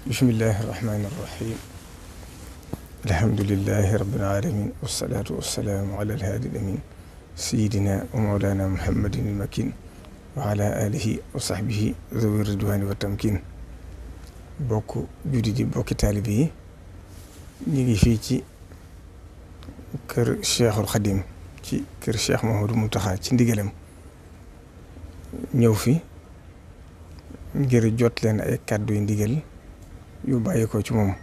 bismillahi irrahmani irrahim alhamdulilahi rabbil alamin wasalaatu wasalaamu ala alhaadi amin sayidina wa mawlana muhammadin ilmakin wa ala alihi wa sahbihi zawi ridwani wa tamkin bokk judi di bokki taalibe yi ñu ngi fii ci kër Cheikhul Khadim ci kër Cheikh Mouhamadou Mountakha ci ndigalam ñëw fi ngir jot leen ay kàddu yu ndigal yu bàyyi ko ci moom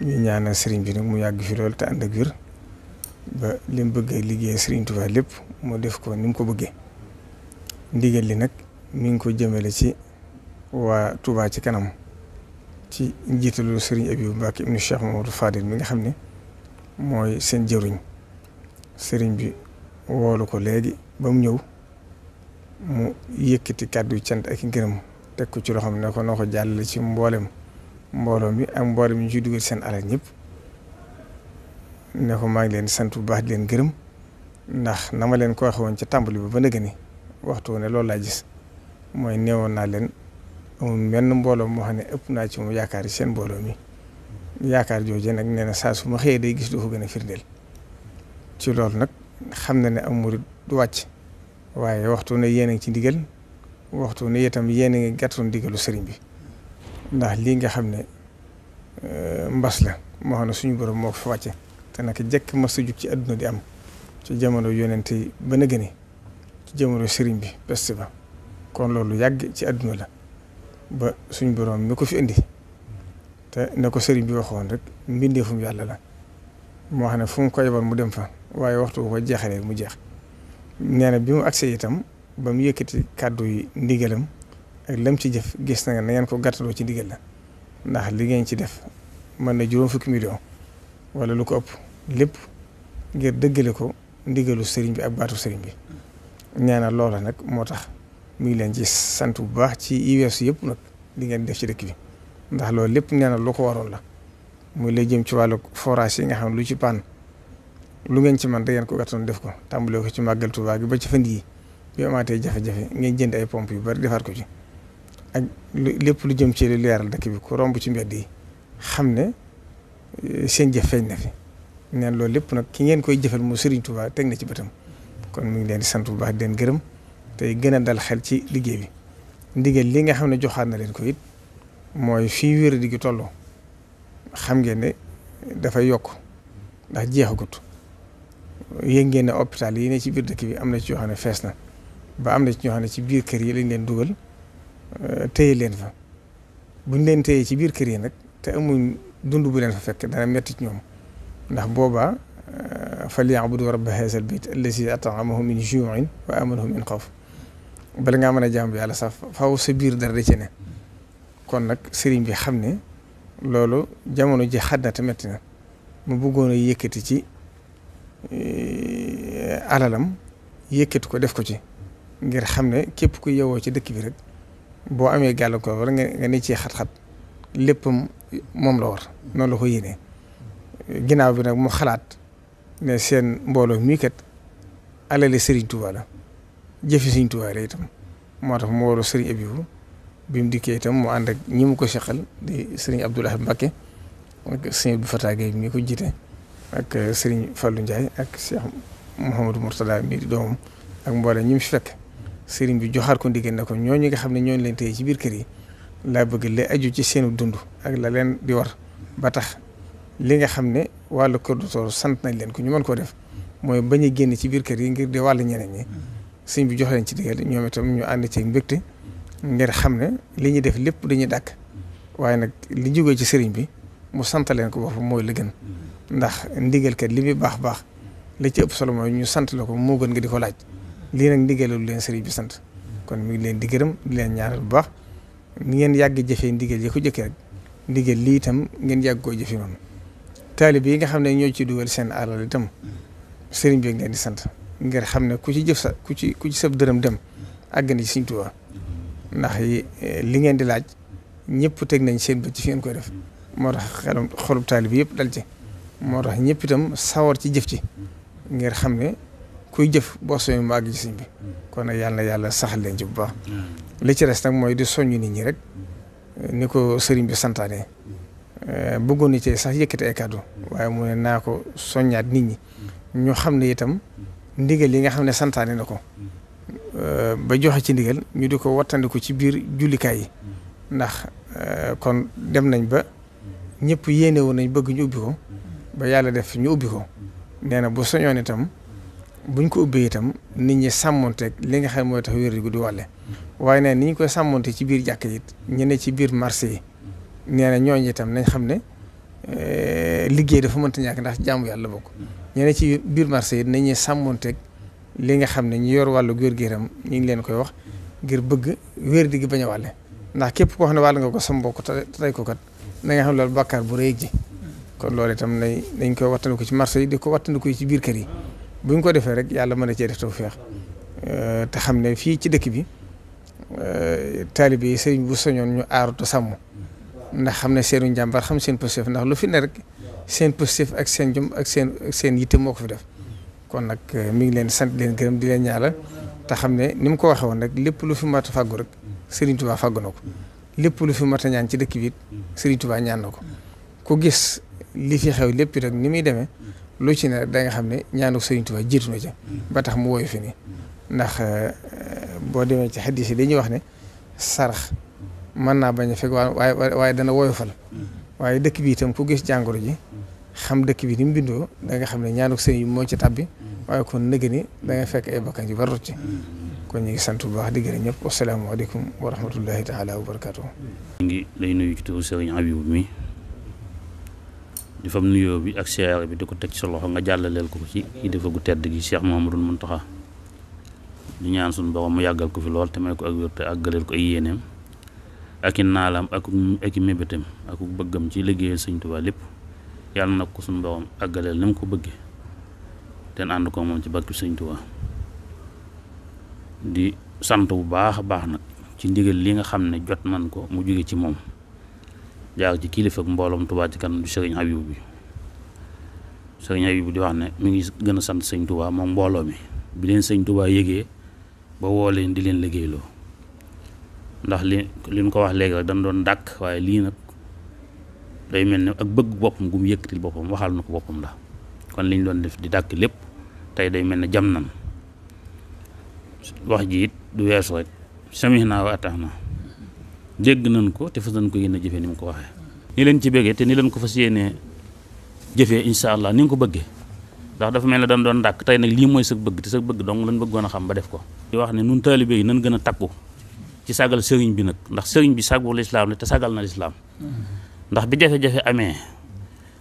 ñu ñaanal sëriñ bi nag mu yàgg fi lool te ànd ak wér ba li mu bëggee liggéey sëriñ Tuubaa lépp mu def ko ni mu ko bëggee ndigal li nag mi ngi ko jëmale ci waa Touba ci kanam ci njiitalu sëriñ Abibu Mbàkke ibnu Cheikh Mamadou Fadil mi nga xam ne mooy seen jëruñ sëriñ bi woolu ko léegi ba mu ñëw mu yëkkati kàddu cant ak ngërëm teg ko ci loo xam ne ko noo ko jàllale ci mbooloo mi ak mboolem ñu ciy dugal seen alal ñëpp ne ko maa ngi leen sant bu baax di leen gërëm ndax na ma leen ko waxee woon ca tàmbali ba nëgë ni waxtu ne loolu laa gis mooy neewoon naa leen amul menn mbooloo moo xam ne ëpp naa ci mu yaakaar yi seen mbooloo mi yaakaar jooje nag nee na saa su ma xëyee day gis du ko gën a firndeel ci loolu nag xam na ne am murid du wàcc waaye waxtu ne yéen a ngi ci ndigal waxtu ne itam yéen a ngi gàttoon ndigalu sëriñ bi ndax lii nga xam ne mbas la moo xam ne suñu borom moo ko fi wàcce te nag jekk mas a jug ci àdduna di am ci jamono yonente yi ba na gëne ci jamono sëriñ bi peste ba kon loolu yàgg ci àdduna la ba suñu borom mi ko fi indi te ne ko sëriñ bi waxoon rek mbindeefum yàlla la moo xam ne fu mu ko yebal mu dem fa waaye waxtu bu ko jeexalee mu jeex nee na bi mu agsee itam ba mu yëkkati kàddu yi ndigalam ak lam ci jëf gis na ngeen ko gàttaloo ci ndigal la ndax li ngeen ci def mën na juróom fukki million wala lu ko ëpp lépp ngir dëggale ko ndigalu sëriñ bi ak baatu sëriñ bi nee na loola nag moo tax mu ngi leen ci sant bu baax ci IWS yëpp nag li ngeen def ci dëkk bi ndax loolu lépp nee na lu ko waroon la muy lay jëm ci wàllu forage yi nga xam ne lu ci paan lu ngeen ci man da ngeen ko gàttoon def ko tàmbalee ko ci màggal Tuubaa gi ba ci fan yii bi amaatee jafe-jafe ngeen jënd ay pompe yu bari defar ko ci ak lépp lu jëm ci lu leeral dëkk bi ku romb ci mbedd yi xam ne seen jëf feeñ na fi neen loolu lépp nag ki ngeen koy jëfal mu Sëriñ Tuubaa teg na ci bëtam kon mu ngi leen di sant bu baax di leen gërëm tey gën a dal xel ci liggéey bi ndigal li nga xam ne joxaat na leen ko it mooy fii wér di gi tolloo xam ngeen ne dafay yokk ndax jeexagut yéen ngeen ne hôpital yi ne ci biir dëkk bi am na ci yoo xam ne fees na ba am na ci ñoo xam ne ci biir kër yi lañ leen dugal téye leen fa buñ leen téye ci biir kër yi nag te amuñ dund bu leen fa fekk dana metti ci ñoom ndax boobaa falyabudu rabba haazal bayt allazi at'amahum min juu'in wa amanahum min xawf bala ngaa mën a jàmm yàlla sax faaw sa biir dara da ci ne kon nag sëriñ bi xam ne loolu jamono ji xat na te metti na mu bëggoon a yëkkati ci alalam yëkkati ko def ko ci ngir xam ne képp ku yewoo ci dëkk bi rek boo amee gàllankoor wala nga ne ci xat-xat léppam moom la war noonu la ko yéenee ginnaaw bi nag mu xalaat ne seen mbooloo mii kat alali Serigne Touba la jëfi Serigne Touba la itam moo tax mu waroo Serigne Abibu bi mu dikkee itam mu ànd ak ñi mu ko seqal di Serigne Abdoul Ahad Mbacké ak Serigne Abdou Fatah Gueye mi ko jiite ak Serigne Fallou Ndiaye ak Cheikh Mouhamadou Mourtada mi di doomam ak mboolem ñi mu fi fekk Serigne bi joxaat ko ndigal ne ko ñooñu nga xam ne ñooñu leen téye ci biir kër yi laa bëgg la aju ci seenu dund ak la leen di war ba tax li nga xam ne wàllu kër docteur sant nañ leen ko ñu mën koo def mooy bañ a génn ci biir kër yi ngir di wàll ñeneen ñi sëñ bi jox leen ci digal ñoom itam ñu ànd ci mbégte ngir xam ne li ñuy def lépp dañuy dàkk waaye nag li jógee ci sëriñ bi mu sant leen ko boppam mooy la gën ndax ndigal kat li muy baax baax li ci ëpp solo mooy ñu sant la ko moo gën nga di ko laaj lii nag ndigalul leen sëriñ bi sant kon mi ngi leen di gërëm di leen ñaanal bu baax ni ngeen yàgg jëfee ndigal yi ko jëkkee rek ndigal lii itam ngeen yàgg koo jëfee noonu taalibe yi nga xam ne ñoo ci dugal seen alal itam sëriñ bi ngeen di sant ngir xam ne ku ci jëf sa ku ci sab dërëm dem àgg na ci Sëriñ Tuubaa ndax li ngeen di laaj ñëpp teg nañ seen bët ci fi ngeen koy def moo tax xolub taalibe yëpp dal ci moo tax ñëpp itam sawar ci jëf ci ngir xam ne kuy jëf boo soñu mu àgg ci sëñ bi kon nag yàlla na yàlla saxal leen ci bu baax li ci des nag mooy di soññ nit ñi rek ni ko sëriñ bi santaane bëggoon na ci sax yëkkati ay kàddu waaye mu ne naa ko soññaat nit ñi ñu xam ne itam ndigal yi nga xam ne santaane na ko ba joxe ci ndigal ñu di ko wattandiku ci biir jullikaay yi ndax kon dem nañ ba ñëpp yéene woon nañ bëgg ñu ubbi ko ba yàlla def ñu ubbi ko nee na bu soñoon itam buñ ko ubbee itam nit ñi sàmmonteeg li nga xam mooy tax wér gu di wàlle waaye nee ni ñu koy sàmmonte ci biir jàkk yi ñu ne ci biir marché yi nee na ñooñu itam nañ xam ne liggéey dafa mënta ñàkk ndax jaamu yàlla bokk ñu ne ci biir marché yi nañuy sàmmonteeg li nga xam ne ñu yor wàllu wér-gu-yaram ñu ngi leen koy wax ngir bëgg wér di gi bañ a wàlle ndax képp koo xam ne wàll nga ko sa mbokk te tey ko kat na nga xam loolu bàkkaar bu rëy ji kon loolu itam nañ koy wattandiku ci marché yi di ko wattandiku ci biir kër yi buñ ko defee rek yàlla mën a cee def tawfeex te xam ne fii ci dëkk bi taalibe yi sëriñ bu soñoon ñu aaru te sàmm ndax xam ne seenu njàmbar xam seen positif ndax lu fi ne rek seen positif ak seen jom ak seen yitte moo ko fi def kon nag mi ngi leen sant leen gërëm di leen ñaanal te xam ne ni mu ko waxee woon rek lépp lu fi mat a fàggu rek Serigne Touba fàggu na ko lépp lu fi mat a ñaan ci dëkk bi Serigne Touba ñaan na ko ku gis li fi xew lépp rek ni muy demee lu ci ne da nga xam ne ñaanu Serigne Touba jiitu na ca ba tax mu woyu fi nii ndax boo demee ci xaddis yi dañuy wax ne sarax mën naa bañ a fekk waaye dana woyofal waaye dëkk bi itam ku gis jàngoro ji xam dëkk bi ni mu bindoo da nga xam ne ñaanu Serigne moo ci tabbi waaye kon nëgë ni da nga fekk ay bakkan yu bari rot ci kon ñu ngi sant bu baax di gërëm ñëpp wasalaamaaleykum wa rahmatullahi taala wa barakaatu. ñu ngi lay nuyu ci turu Serigne Habibou mi di fam nuyoo bi ak siyaare bi di ko teg ci sa loxo nga jàllaleel ko ci kilifa gu tedd gi Cheikh Mouhamadoul Mountakha di ñaan suñu borom mu yàggal ko fi lool te may ko ak wér te àggaleel ko ay yéeneem ak i naalam ak i mébétam ak bëggam ci liggéeyal Sëñ Tuubaa lépp yàlla nag ko suñu borom àggaleel ni mu ko bëggee te ànd ko moom ci barke Sëñ Tuubaa di sant bu baax a baax nag ci ndigal li nga xam ne jot nañ ko mu jóge ci moom jaar ci kilifa ak mbooloom Touba ci kanam du Serigne Habibou bi Serigne Habibou di wax ne mi ngi gën a sant Sëñ Tuubaa moom mbooloo mi bi leen Sëñ Tuubaa yëgee ba woo leen di leen liggéeyloo ndax li ñu ko wax léegi rek dañ doon dàkk waaye lii nag day mel ne ak bëgg boppam gu mu yëkkatil boppam waxal na ko boppam la kon liñ doon def di dàkk lépp tey day mel ne jam nan wax ji it du weesu rek samihna wa ata'na dégg nañ ko te fas nañ ko yéene jëfee ni mu ko waxee ni leen ci bëggee te ni leen ko fas yéenee jëfee incha allah ni nga ko bëggee ndax dafa mel ne dañ doon dàkk tey nag lii mooy sa bëgg te sa bëgg dong lañ bëggoon a xam ba def ko di wax ne nun taalibe yi nañ gën a takku ci sagal sëriñ bi nag ndax sëriñ bi sagul lislaam la te sagal na lislaam ndax bi jafe-jafe amee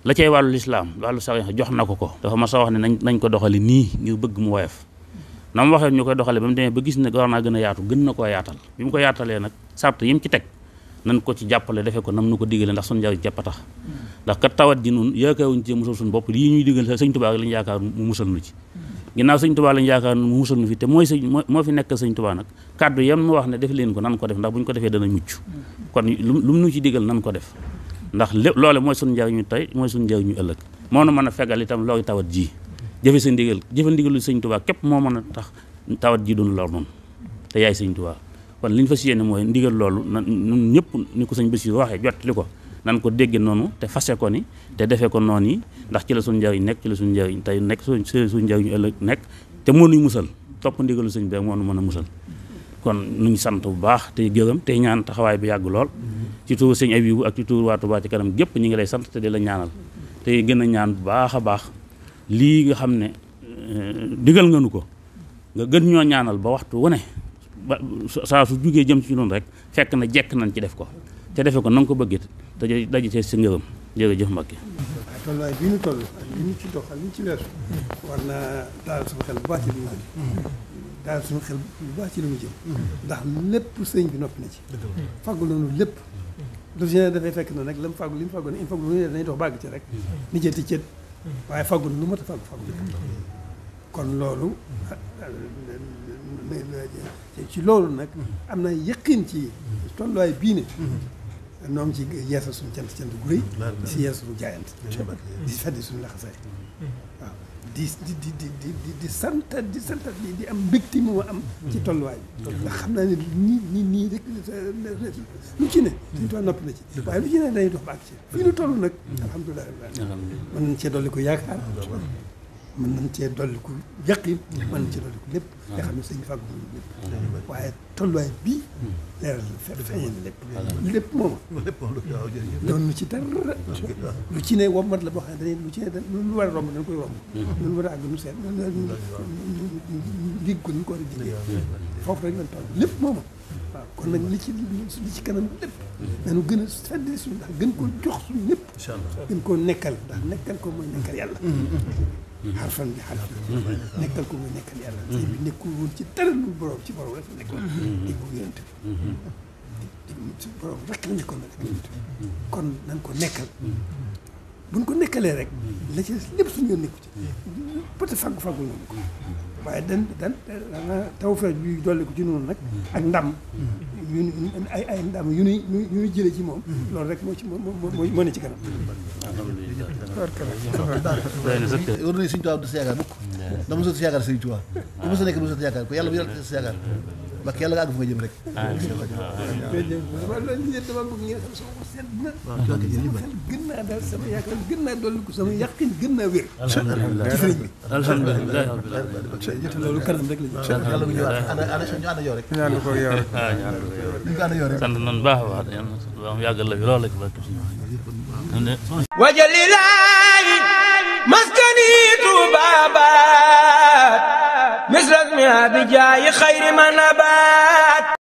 la cay wàllu lislaam wàllu sariya jox na ko dafa ma sa wax ne nañ ko doxali nii ngir bëgg mu woyof na mu waxee ñu koy doxale ba mu demee ba gis ne war naa gën a yaatu gën na koo yaatal bi mu ko yaatalee nag sart yi mu ci teg nañ ko ci jàppale defee ko nam nu ko digale ndax suñu njariñ jàpp a tax ndax kat tawat ji nun yaakaaruñ ci musal suñu bopp lii ñuy digal Sëñ Tuubaa lañu yaakaar mu musal nu ci ginnaaw Sëñ Tuubaa lañu yaakaar mu musal nu fi te moo fi nekk Sëñ Tuubaa nag kàddu yam nu wax ne def leen ko nan ko def ndax bu ñu ko defee dana mucc kon lu mu nu ci digal nan ko def ndax lépp loole mooy suñu njariñu tey mooy suñu njariñu ëllëg moo na mën a fegal itam loolu tawat ji jëfe sa ndigal jëfe ndigalu Sëñ Tuubaa képp moo mën a tax tawat ji doon lor noonu te yaay Sëñ Tuubaa kon li ñu fas yéene mooy ndigal loolu ñun ñëpp ni ko sëñ Bassirou waxee jottali ko nan ko dégge noonu te fase ko ni te defee ko noonu yi ndax ci la suñu njariñ nekk ci la suñu njariñ tey nekk suñu njariñu ëllëg nekk te mënuñ musal topp ndigalu sëñ bi moo nu mën a musal kon nu ngi sant bu baax te gërëm te ñaan taxawaay bi yàgg lool ci tuur Sëñ Habibou ak ci tuur waa Touba ci kanam gépp ñi ngi lay sant te di la ñaanal te gën a ñaan bu baax a baax lii nga xam ne digal nga nu ko nga gën ñoo ñaanal ba waxtu wu ne ba saa su jugee jëm ci noonu rek fekk na jekk nañ ci def ko te defe ko na nga ko bëggee te daje ci si ngërëm jërëjëf Mbacke. waaye tolluwaay bii ñu toll ak li ñu ci dox ak li ñu ci weesu war naa daal suñu xel bu baax ci li mu jëm daal suñu xel bu baax ci li mu jëm ndax lépp sëñ bi noppi na ci fàggu loonu lépp lu si ne dafay fekk na nag la mu fàggu li mu fàggu ne il faut que lu ne dañuy dox bàgg ci rek ni jëti cët waaye fàggu na lu mat a fàggu kon loolu ci loolu nag am na yëqin ci tolluwaay bii ne noo ngi ci yeesal suñu cant gu rëy di si yeesal suñu jaayant di si feddi suñu laxasaay waaw di santat di am mbégte mu am ci tolluwaay bi ndax xam naa ne nii rek lu ci ne suñu tool noppi na ci waaye lu ci ne dañuy dox ba ak ci fii nu toll nag alhamdulilah mën nañ cee dolli ko yaakaar mën nañ cee dolli ko yaqin mën nañ cee dolli ko lépp nga xam ne sëñ bi fàggu lépp waaye tolluwaay bii leeral feeñal na lépp mooma doon ci dara lu ci ne wommat la boo xam ne dañuy lu ci ne lu war a romb dañ koy romb lu war a àgg nu seet ligg ko ñu ko war a liggéey foofu rek lañ toll lépp mooma waaw kon nag li ci kanam lépp nañu gën a feddi suñu ndax gën koo jox suñu lépp gën koo nekkal ndax nekkal ko mooy nekkal yàlla xarfan bi xarf nekkal ko mooy nekkal yàlla sëñ bi nekkul woon ci dara lu borom ci borom rek la nekkoon dégg bu yonent bi ci borom rek la nekkoon rek yonent bi kon nañ ko nekkal buñ ko nekkalee rek la ci lépp suñu yoon nekku ci peut-être fàggul nañu ko waaye dan tawfeex bi dolli ko ci noonu nag ak ndam ay ndam yu ñuy jëlee ci moom loolu rek moo ne ci kanam war nañu Sëñ Tuubaa du si yaakaar mukk da mosut si yaakaar Sëñ Tuubaa bu mos a nekk mosut yaakaar ko yàlla bu yàlla si yaakaar parce que yàlla nga àgg fu nga jëm rek dama bëgg ngeen xam sama seet na sama xel gën naa daal sama yaakaar gën naa dolli ko sama yàqin gën naa wér ci sëriñ bi alhamdulilah loolu kanam rek la yàlla bu ñëwaat ana ñu ànd yow rek ñaanu ko yow rek ñu ànd yow rek sant nañu baax a baax yàlla na yàggal la fi lool rek barke wajalilaahi maskani tuubaabaat misras mi abijaayi xayri ma nabaat